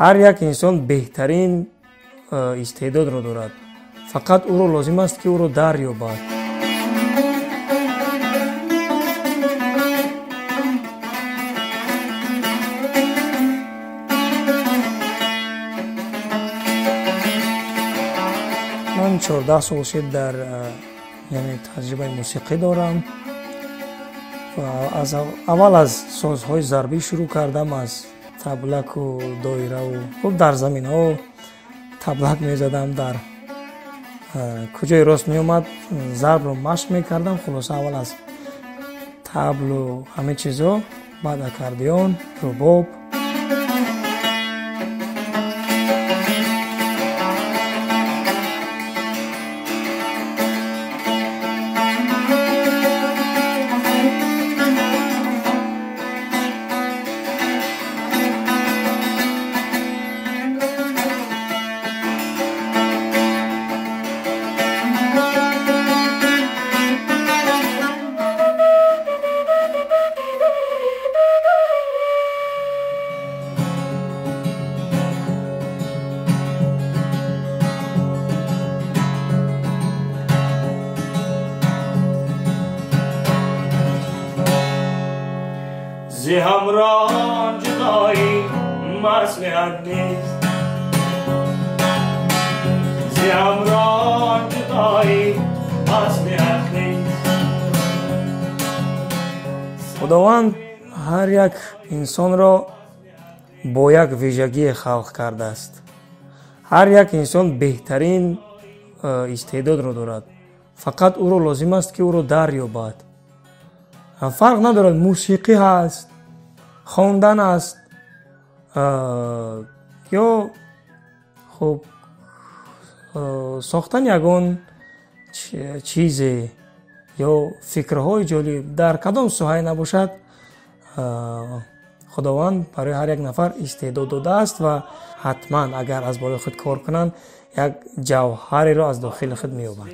Ҳар як инсон беҳтарин истеъдодро дорад, фақат ӯро лозим аст, ки ӯро дарёбад. Ман 14 сол шуд дар яъне таҷрибаи мусиқӣ дорам. Аз аввал аз созҳои зарбӣ шурӯъ кардам, аз таблаку доираву хуб дар заминҳо таблак мезадам, дар куҷои рост меомад зарбро машқ мекардам. Хулоса, аввал аз таблу ҳамин чизҳо, баъд аккордеон, рубоб. зи ҳамроҳон ҷудоӣ маслиҳат нест, зи ҳамроҳон ҷудоӣ маслиҳат нест. Худованд ҳар як инсонро бо як вижагие халқ кардааст. Ҳар як инсон беҳтарин истеъдодро дорад, фақат ӯро лозим аст, ки ӯро дарёбад. Фарқ надорад, мусиқӣ ҳаст, хондан аст ё хуб сохтани ягон чизе ё фикрҳои ҷолиб, дар кадом соҳае набошад, Худованд барои ҳар як нафар истеъдод додааст ва ҳатман агар аз болои худ кор кунанд, як ҷавҳареро аз дохили худ меёбанд.